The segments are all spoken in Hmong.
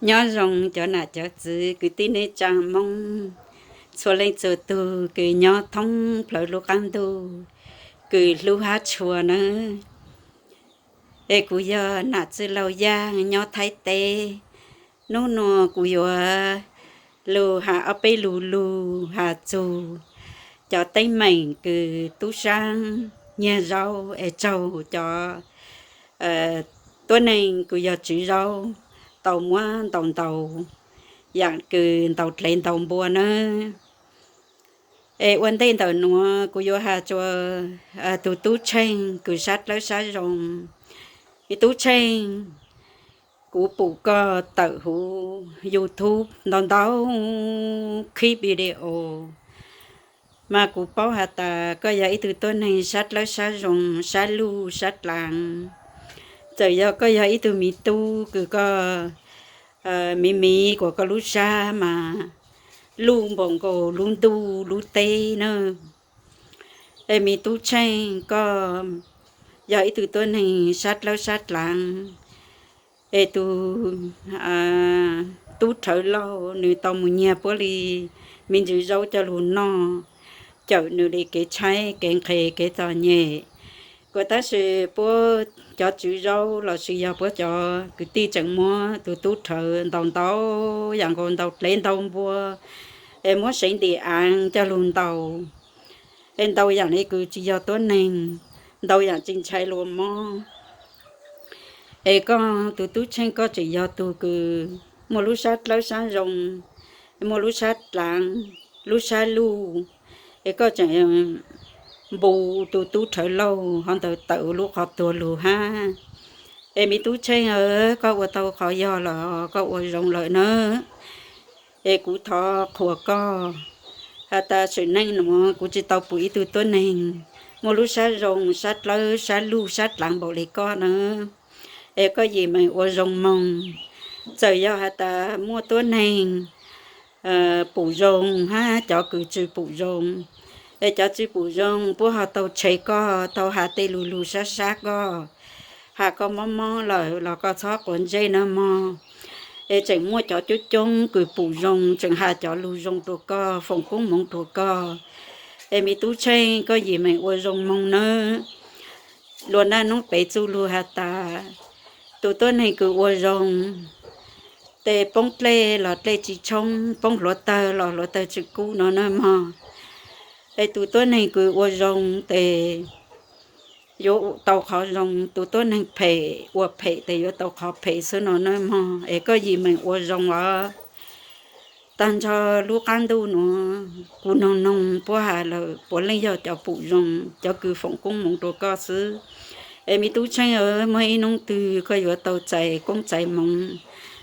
Nyob zoo cov nam cov txwv kwv tij neej tsa Hmoob txhua leej txhua tug kws nyob thoob plawv lub qab ntuj kws hlub hab tshua nawb. Es kuv yog nam txwj laug Yaj nyob Thaib teb. Hnub nua kuv yuav lug has ob peb lug lug has txug cov teeb meem kws tub saab nyiag zaub es raug cov tuab neeg kws yog tswv zaub tau muab ntaus ntaus, yaam kws ntaus dlev ntaus npua nawb. Es ua ntej ntawm nuav kuv yuav has rua tug tub tsheej kws sab dlawb sab zoo. Tub tsheej, kuv pum koj tawm huv YouTube ntau ntau clip video, mas kuv paub has tas koj yog ib tug tuab neeg sab dlawb sab zoo, sab luj sab dlaav. Txawm yog koj yog ib tug miv tub kws koj miv miv kuas koj lub sab mas luj npaum nkaus lub ntuj lub teb nawb. Es miv tub tsheej, koj yog ib tug tuab neeg sab dlawb sab dlaav. Es tug tub rhawv lauj nws tau mus nyiag puab li me ntsis zaub coj lug noj, cawm nws li kev tshaib kev nqhis kev txom nyem. Kuas tab sis puab cov tswv zaub lossis yog puab cov kwv tij tseem muab tug tub rhawv ntaus ntau yaam nkaus ntaus dlev ntaus npua, es muab seev ntim aav coj lug ntaus, es ntau yaam li kws tsis yog tuab neeg, ntau yaam tsis ntshai luas mob. Es koj tug tub tsheej koj tseem yog tug kws muaj lub sab dlawb sab zoo, muaj lub sab dlaav, lub sab luj, es koj tseem npu tug tub rhawv lauj hov ntawd tawm lub qhov tuag lug hab. Es miv tub tsheej aw, koj ua tau qhov yog lawm, koj ua zoo lawm nawb. Es kuv thov qhuas koj has tas sim neej nuav kuv tsis tau pum ib tug tuab neeg muaj lub sab zoo, sab dlawb, sab luj, sab dlaav npaum li koj nawb. Es koj yim meem ua zoo moog. Txawm yog has tas muaj tuab neeg pum zoo hab cov kws tsi pum zoo, es cov tsi pum zoo puab ho tau tshev koj, tau has tej lug lug sab sab koj, has koj mob mob lawm los koj txhob quav ntsej nawb mog. Es tseem muaj cov coob coob kws pum zoo tseem has cov lug zoo rua koj, foom koob moov rua koj. Es miv tub tsheej, koj yim meem ua zoo moog nawb. Luas naj nub pem txuj lug has tas, tug tuab neeg kws ua zoo, tes poob dlej los dlej tsi tshoob, poob hluav tawg los hluav tawg tsi kub no nawb mog. Es tug tuab neeg kws ua zoo tes yuav tau qhov zoo, tug tuab neeg phem ua phem tes yuav tau qhov phem xwb no nawb mog. Es koj yim meem ua zoo os. Taag nrho lub qaab ntuj nuav kuv noog noog puab has lawm puav leej yog cov pum zoo, cov kws foom koob moov rua koj xwb. Es miv tub tsheej aw, muaj ib nub twg koj yuav tau txais koob txais moov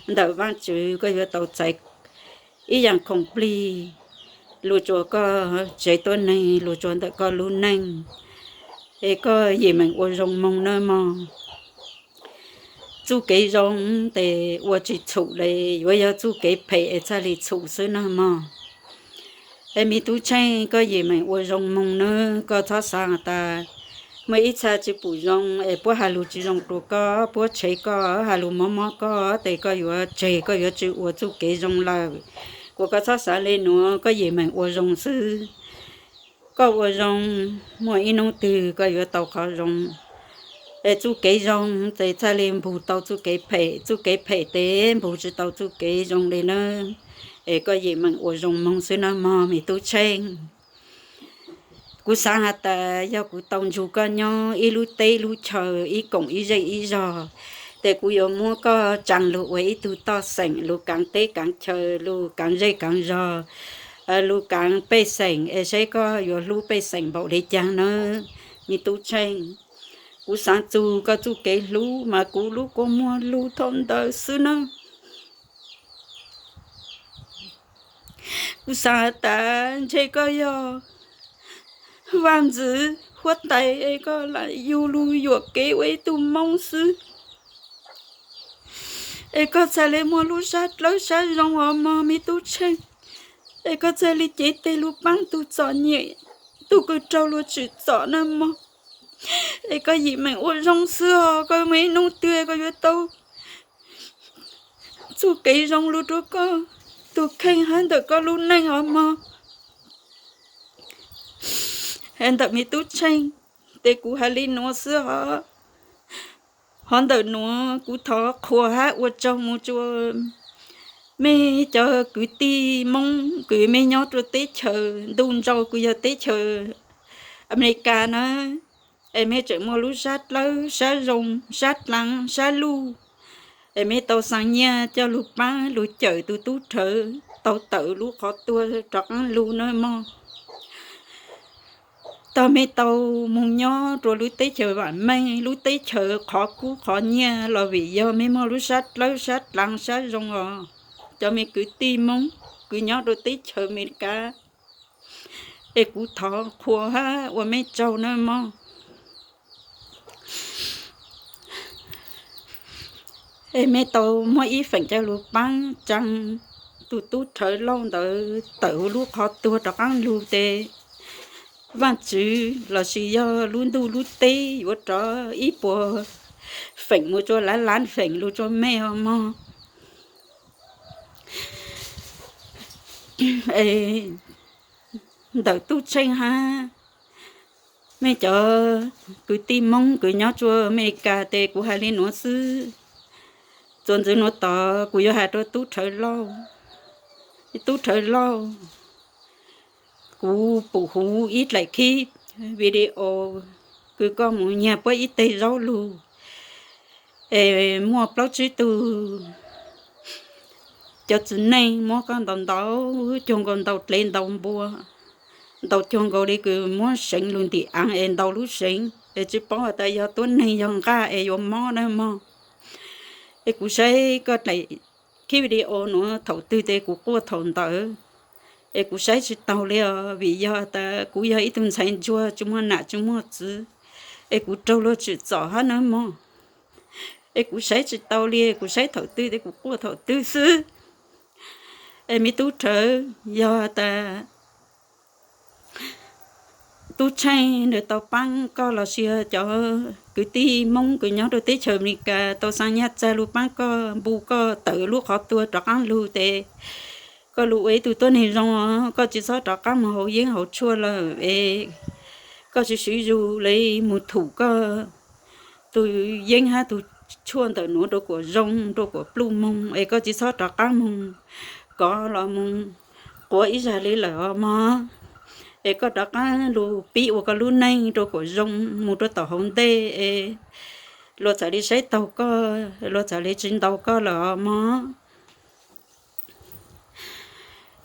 ntawm Vaajtswv, koj yuav tau txais ib yaam khoom plig lug rua koj tsev tuab neeg, lug rua ntawm koj lub neej. Es koj yim meem ua zoo moog nawb mog. Txuj kev zoo tes ua tsi txhum le, yuav yog txuj kev phem es txhaj le txhum xwb nawb mog. Es miv tub tsheej, koj yim meem ua zoo moog nawb, koj txhob xaav has tas muaj ib txha tsi pum zoo es puab has lug tsi zoo rua koj, puab tshev koj, has lug mob mob koj tes koj yuav tseg, koj yuav tsi ua txuj kev zoo lawm. Kuas koj txhob xaav le nuav, koj yim meem ua zoo xwb. Koj ua zoo, muaj ib nub twg koj yuav tau qhov zoo. Es txuj kev zoo tes txhaj le npug tau txuj kev phem, txuj kev phem tes npug tsi tau txuj kev zoo le nawb. Es koj yim meem ua zoo moog xwb nawb mog miv tub tsheej. Kuv xaav has tas yog kuv tau nrug koj nyob ib lub teb lub chaw, ib koom ib zej ib zog, tes kuv yuav muab koj tsaa lug ua ib tug toj xeem lug kaav teb kaav chaw, lug kaav zej kaav zog, lug kaav pej xeem, es saib koj yuav hlub pej xeem npaum le caag nawb miv tub tsheej. Kuv xaav txug koj txuj kev hlub mas kuv lub kua muag lug thaum ntawd xwb nawb. Kuv xaav has tas ntshe koj yog vaaj ntxwv huab tais es koj lam yug lug yuam kev ua ib tug Moob xwb, es koj txhaj le muaj lub sab dlawb sab zoo os mog miv tub tsheej. Es koj txhaj le cev tes lug paab tug txom nyem, tug kws raug luag tsim txom nawb mog. Es koj yim meem ua zoo xwb os, koj muaj ib nub twg koj yuav tau txuj kev zoo lug rua koj tug kheej hab ntawm koj lub neej os mog. Ntawm me tub Tsheej, tes kuv has le nuav xwb os. Hov ntawm nuav kuv thov qhuas hab ua tsaug mus rua mej cov kwv tij Moob kws mej nyob rua teb chaws ntuj nrau kws yog teb chaws Amelikas na, es mej tseem muaj lub sab dlawb sab zoo sab dlaav sab luj, es mej tau xaa nyiaj coj lug paab lug cawm tug tub rhawv tau tawm lub qhov tuag rov qaab lug na mog. Tog mej tau moog nyob rua lub teb chaws vaam meej, lub teb chaws qhov kub qhov nyiaj los vim yog mej muaj lub sab dlawb sab dlaav sab zoo os. Cov me kwv tij Moob kws nyob rua teb chaws Amelikas, es kuv thov qhuas hab ua mej tsaug na mog. Es mej tau muab ib feem coj lug paab tsaa tug tub rhawv lauj ntawd tawm huv lub qhov tuag rov qaab lug tes Vaajtswv lossis yog lub ntuj lub teb yuav rov ib puas feem mus rua laav laav feem lug rua mej os mog. Ntawm tub Tsheej hab mej cov kwv tij Moob kws nyob rua Amelikas tes kuv has le nuav xwb. Txuas ntxiv nuav tod kuv yuav has rua tub rhawv lauj, tub rhawv lauj, kuv pum huv ib dlaim khib video kws koj mus nyag puab ib teg zaub lug, es muaj plaub tsib tug cov txiv neej muab koj ntaus ntaus cuag nkaus ntaus dlev ntaus npua, ntaus cuag nkaus li kws muab seev lug ntim aav es ntaus lub seev es tsi paub has tas yog tuab neeg yog nqaj es yuav mob na mog. Es kuv saib koj dlaim khib video nuav thaum twg tes kuv quaj thaum ntawd, es kuv saib tsi taug li os vim yog tas kuv yog ib tug ntxhais ntsuag tsi muaj nam tsi muaj txwv, es kuv raug luag tsim txom hab na mog. Es kuv saib tsi tau li, kuv saib thaum twg tes kuv quaj thaum twg xwb. Es me tub rhawv, yog tas tub Tsheej nws tau paab koj lossis cov kwv tij Moob kws nyob rua teb chaws Amelikas tau xaa nyaj txag lug paab koj npu koj tawm lub qhov tuag rov qaab lug tes koj lug ua ib tug tuab neeg zoo os, koj tsi txhob rov qaab mus haus yeeb haus tshuaj lawm es koj tsi swv zug le mus thum koj tug yeeb hab tug tshuaj ntawm nuav rua kuas zoo rua kuas pluj moog es koj tsi txhob rov qaab moog kov los mus quav ib zag li lawm os mog. Es koj rov qaab lug pib ua koj lub neej rua kuas zoo mus rua tom hauv ntej es luag txhad li saib taug koj, luag txhad li tsi ntaus koj lawm os mog.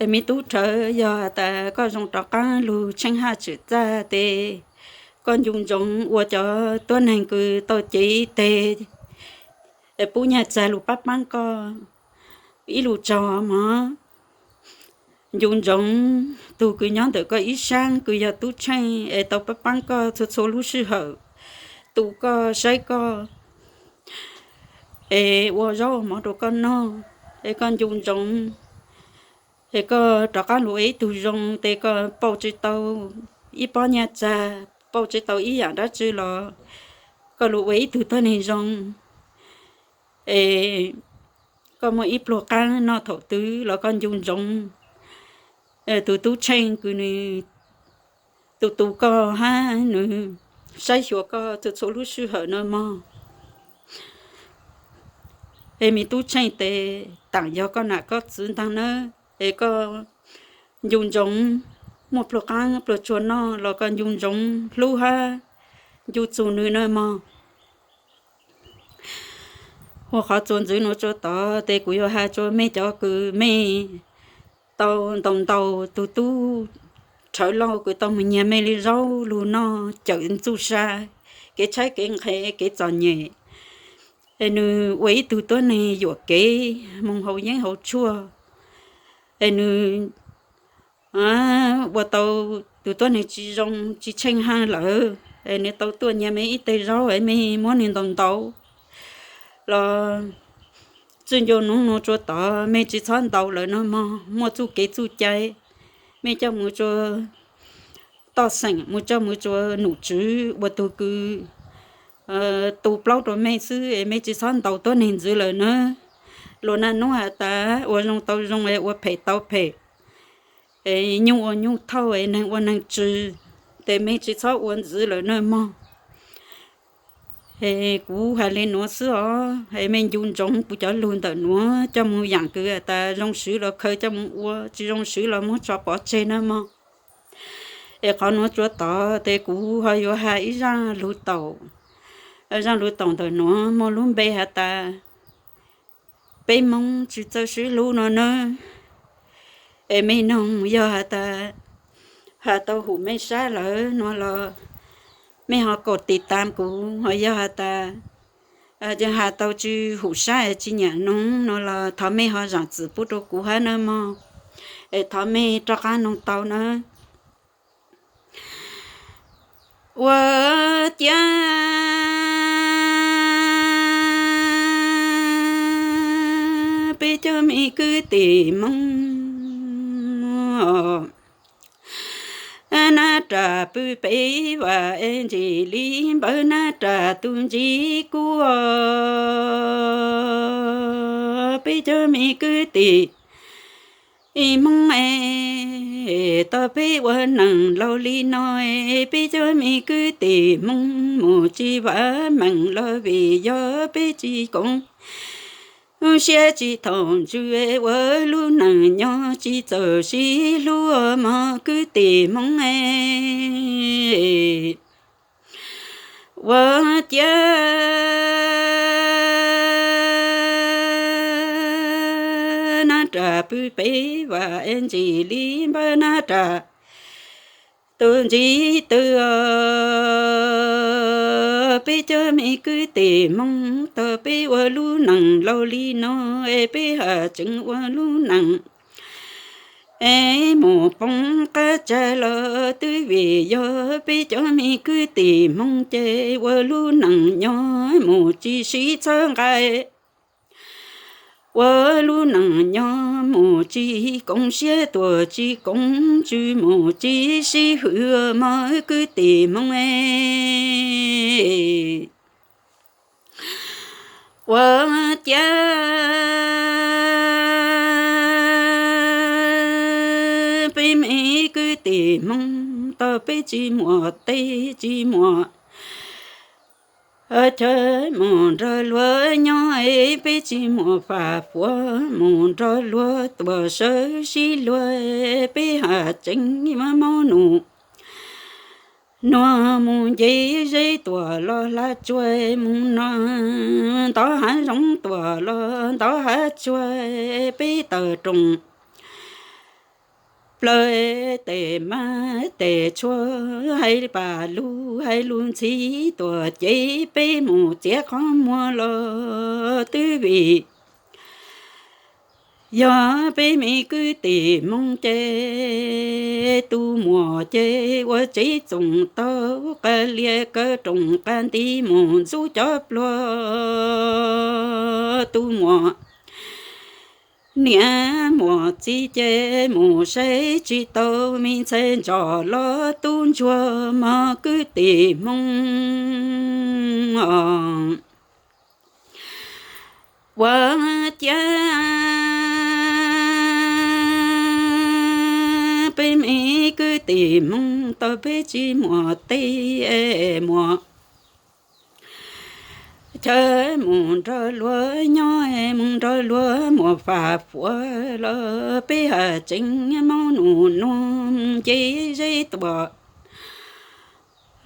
Es me tub rhawv, yog tas koj zoo rov qaab lug tsheej haj tswm txaj tes koj ncu ntsoov ua cov tuab neeg kws tau cev teg es pub nyaj txag lug pab paab koj ib lug tsaug mog. Ncu ntsoov tug kws nyob ntawm koj ib saab kws yog tub Tsheej es tau pab paab koj txhua txhua lub sij hawm, tu koj saib koj es ua zaub mov rua koj noj. Es koj ncu ntsoov es koj rov qaab lug ua ib tug zoo tes koj pauj tsi tau ib pob nyaj txag, pauj tsi tau ib yaam dlaab tsi los koj lug ua ib tug tuab neeg zoo. Es koj muaj ib pluag qaab noj thaum twg los koj ncu ntsoov tug tub Tsheej kws nws tu tu koj hab nws saib xyuas koj txhua txhua lub sij hawm no mog. Es me tub Tsheej tes taam yog koj nam koj txwv ntaag nawb, es koj ncu ntsoov, muaj pluag qaab pluag tsuag noj los koj ncu ntsoov hlub hab ncu txug nws na mog. Ua qhov txuas ntxiv nuav tsuas tod tes kuv yuav has rua mej cov kws mej tau ntaus ntaus tug tub rhawv lauj kws tau mus nyag mej li zaub lug noj cawm ntxuj sa, kev tshaib kev nqhis kev txom nyem, es nws ua ib tug tuab neeg yuam kev moog haus yeeb haus tshuaj, es nws ua tau tug tuab neeg tsi zoo tsi tsheej haj lawm, es nws tau tuaj nyag mej ib teg zaub es mej muab nws ntaus ntaus los txij nco nub nuav tsuas tod mej tsi txhob ntaus lawm no mog. Muaj txuj kev txuj cai, mej coj mus rua toj xeem, mus coj mus rua num tswv ua tug kws tu plaub rua mej xwb es mej tsi txhob ntaus tuab neeg ntxiv lawm nawb. luag naj nub has tas ua zoo tau zoo es ua phem tau phem, es nyuj ua nyuj thauj es neeg ua neeg tsw, tes mej tsi txhob ua ntxiv lawm nawj mog. Es kuv has le nuav xwb os, es mej ncu ntsoov kuv cov lug ntawm nuav coj moog yaam kws has tas zoo swv los khaws coj moog ua, tsi zoo swv los muab tso pov tseg nawj mog. Es qhov nuav tsuav tod tes kuv ho yuav has ib zaaj lug taum. Zaaj lug taum ntawm nuav muaj lub npe has tas peb Moob tsi txawj sib hlub no nawb. Es mej noog yog has tas has tau hum mej sab lawm no los mej ho kaum tiv tam kuv, ho yog has tas has tau tsi hum sab tsi nyiam noog no los thov mej ho zaam txim pub rua kuv hab nawb mog. Es thov mej rov qaab noog tau nawb. Ua ciav peb cov me kwv tij Moob, nab ras pw pem vam es ntsim li npawg nab ras tus ntsib kuv os. Peb cov me kwv tij Moob es, tau peb ua neeg laug li no es peb cov me kwv tij Moob mus tsis vam meej los vim yog peb tsis koom siab tsis thaum ntsws ua lub neej nyob tsis txawj sib hlub mog kwv tij Moob es. Ua ciav nab ras pw pem vam es ntsim li npawg nab ras tus ntsib tw os. Peb cov me kwv tij Moob tau peb ua lub neej laug li no es peb has tseem ua lub neej es mus poob qab tsag los twb vim yog peb cov me kwv tij Moob ces ua lub neej nyob mus tsis sib txhawb nqa, ua lub neej nyob mus tsis koom siab tuag tsis koom ntsws mus tsis sib hwm mog kwv tij Moob es. Ua ciav peb me kwv tij Moob tau peb tsis muaj teb tsis muaj chaw mus nrog luag nyob es peb tsis muaj fam fuam mus nrog luag tuaj sawv sib luag, peb has tseem mob mob num nuag mus nce zeb tuaj los hla tsuag mus no, ntov hav zoov tuaj los ntov hav tsuag, peb tawm rooj plaws tes mab tes tshuaj hais pam lug hais lug ntxhi tuaj ces peb mus txiav qhov muag los twb vim yog peb me kwv tij Moob ces tus muam ces ua tsev txoos tau qas lias kaw rooj qas nti mus ntxub cov pluag, tus muam niam muam txiv ces mus saib tsis tau me ntxhais ntsos los tub ntsuag mog kwv tij Moob. Ua ciav peb me kwv tij Moob tau peb tsis muaj teb muaj chaw mus nrog luag nyob mus nrog luag muaj fam fuam los peb has tseem mob num nuag mus nce zeb tuaj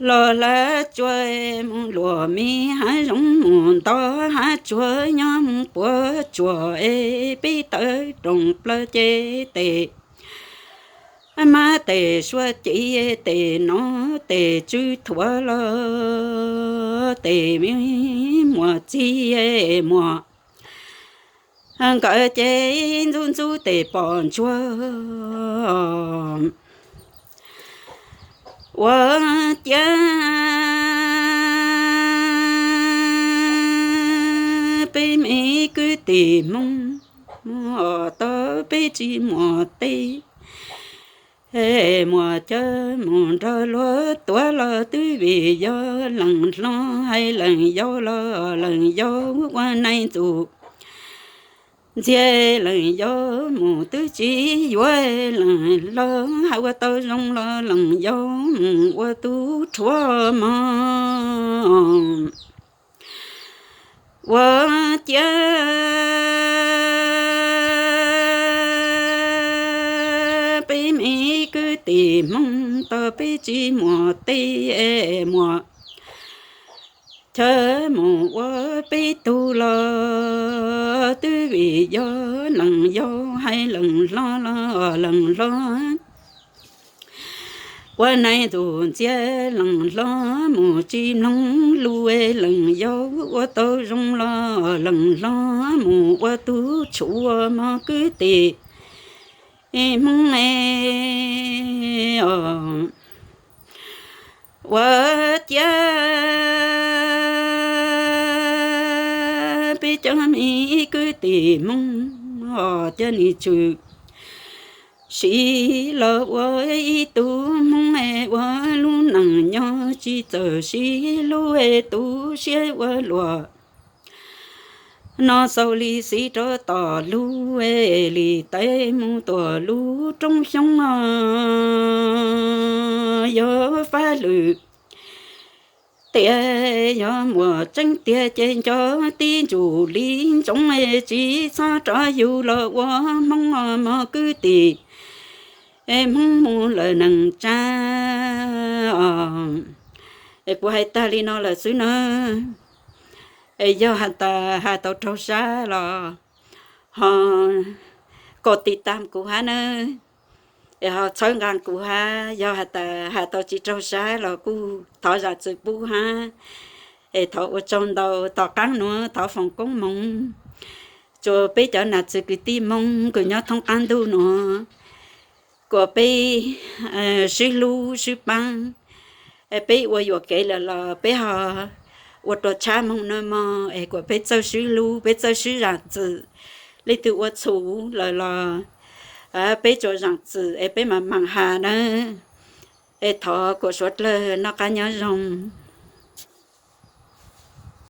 los hla tsuag mus luaj me hav zoov mus ntov hav tsuag nyob mus puas tsuag es peb tawm rooj plaws ces tes mab tes suav cev tes no tes tsw thuav los tes me muam txiv muam nkawd ces ntxub ntxub tes pom ntsuag. Ua ciav peb me kwv tij Moob tau peb tsis muaj teb muaj chaw mus nrog luag tuav los twb vim yog leej hlob hais leej yau los leej yau ua neej ntxub ntxias leej yau mus twb tsis yuav leej hlob, hais ua tau zoo los leej yau mus ua tub rhuav mov. Ua ciav peb me kwv tij Hmoob tau peb tsis muaj teb muaj chaw mus ua peb tug los twb vim yog leej yau hais leej hlob los leej hlob ua neej ntuj ntxias leej hlob mus tsis mloog lus, leej yau ua tau zoo los leej hlob mus ua tub rhuav mov kwv tij Hmoob os. Ua ciav peb cov me kwv tij Hmoob os, cia li tshwm sim los ua ib tug Hmoob es ua lub neej nyob tsis txawj sib hlub es tu siab ua luaj. No xaus li xis rov tom lub es li taij mus tuaj lub roob xyoob os, yog fab lwm tiag yog muaj tseeb tiag ces nco tib ntsum li ntsoov es tsis txhob rov yug los ua Hmoob os mog kwv tij. Es Hmoob mus lawm neej tsa os. Es kuv hais tag li no lawm xwb nawb. Es yog has tas has tau raug sab los ho kom tiv tam kuv hab nawb. Es ho txhawb nqa kuv hab, yog has tas has tau tsis raug sab los kuj thov zam txim pub hab. Es thov ua tsaug ntau, tom qaab nuav thov foom koob moov rua peb cov nam txiv kwv tij Moob kws nyob thoob qaab ntuj nuav, kuas peb sib hlub sib paab, peb ua yuam kev lawm los peb ho ua rua tshab moog nawb mog. Es kuas peb txawj sib hlub, peb txawj sib zam txim, leej twg ua txhum lawm los peb tsuas zam txim es peb maam maam has nawb. Es thov kuas suav dlawg noj qab nyob zoo.